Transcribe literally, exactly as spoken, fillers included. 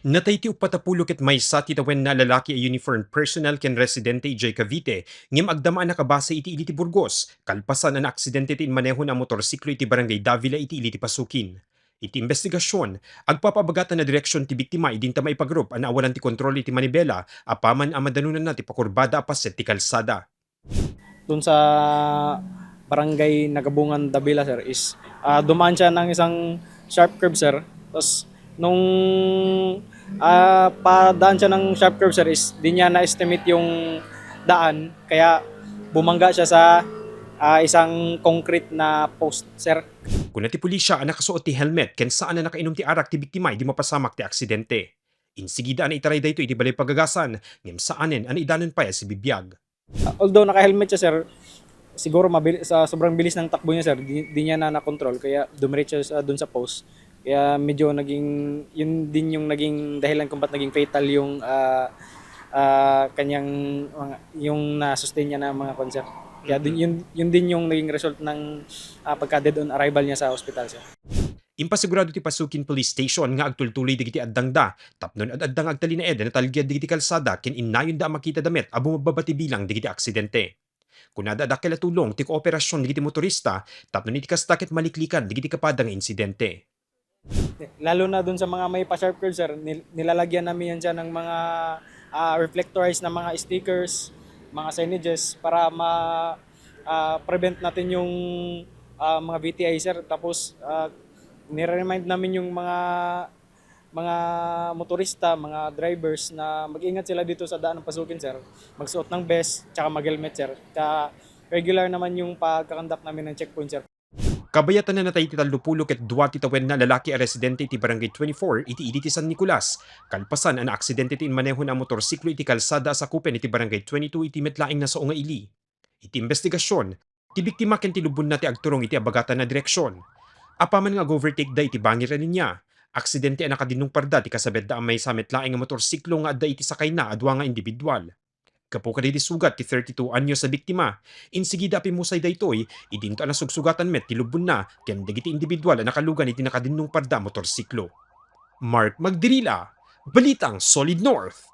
Natay ti uppat a pulo ket maysa ti tawenna a lalaki a uniformed personnel ken residente idiay Cavite, ngem agdama a nakabase iti ili ti Burgos, kalpasan a naaksidente ti immanehona a motorsiklo iti Barangay Davila iti ili ti Pasukin. Iti imbestigasion, agpapaabagatan a direksion ti biktima idinta maipagrup a naawanan ti kontrol iti manibela apaman a madanonanna ti pakurbada a paset ti kalsada. Dun sa barangay Nagabungan, Davila, sir, is, ah, dumaan siya ng isang sharp curve, sir. Tas nung, ah, padaan siya ng sharp curve, sir, is di niya na-estimate yung daan, kaya bumangga siya sa, ah, isang concrete na post, sir. Kuna ti pulisya a nakasuot ti helmet ken saan a nakainom ti arak ti biktima idi mapasamak ti aksidente. Insigida a naitaray daytoy iti balay pagagasan, ngem saanen a naidanon pay a sibibiag. Ah, although naka-helmet siya, sir, siguro mabil-, sa sobrang bilis ng takbo niya, sir, di, di niya na nakontrol, kaya dumiretso siya dun sa post. Kaya medyo naging, yun din yung naging dahilan kung ba't naging fatal yung, ah, ah, kanyang mga, yung na-sustain niya na mga kwan, sir. Kaya din, Mhm. yun, yun din yung naging result ng, ah, pagka dead on arrival niya sa ospital, sir. Impasigurado ti Pasukin Police Station nga agtultuloy dagiti addangda tapno no ad-adda nga agtalinaed a natalged dagiti kalsada ken innayonda a makita da met a bumababa ti bilang dagiti aksidente. Kunada a dakkel a tulong ti kooperasion dagiti motorista tapno no iti kasta ket maliklikan dagiti kapada nga insidente. Lalo na dun sa mga may pa-sharp curve, sir, nil-, nilalagyan namin yan siya ng mga, ah, reflectorized na mga stickers, mga signages para ma-, ah, prevent natin yung, ah, mga V T I, sir. Tapos, ah, nire-remind namin yung mga, mga motorista, mga drivers na mag-ingat sila dito sa daan ng Pasukin, sir. Magsuot ng vest, tsaka mag-helmet, sir. Tsaka regular naman yung pagkakandak namin ng checkpoint, sir. Kabayatan a natay ti tallopulo ket dua ti tawenna a lalaki a residente iti Barangay twenty-four iti ili ti San Nicolas, kalpasan a naaksidente ti immanehona a motorsiklo iti kalsada a sakupen iti Barangay twenty-two iti met laeng nasao nga ili. Iti imbestigasion, ti biktima ken ti lubonna ti agturong iti abagatan a direksion. Apaman nga ag-overtake da iti bangir a linia, aksidente a nakadinnungparda ti kasabetda a maysa met laeng a motorsiklo nga adda iti sakayna a dua nga individual. Gapu kadagiti sugat ti thirty-two anyos a biktima, insigida a pimmusay daytoy, idinto a nasugsugatan met ti lubonna ken dagiti individual a nakalugan iti nakadinnungparda a motorsiklo. Mark Magdirila, Balitang Solid North.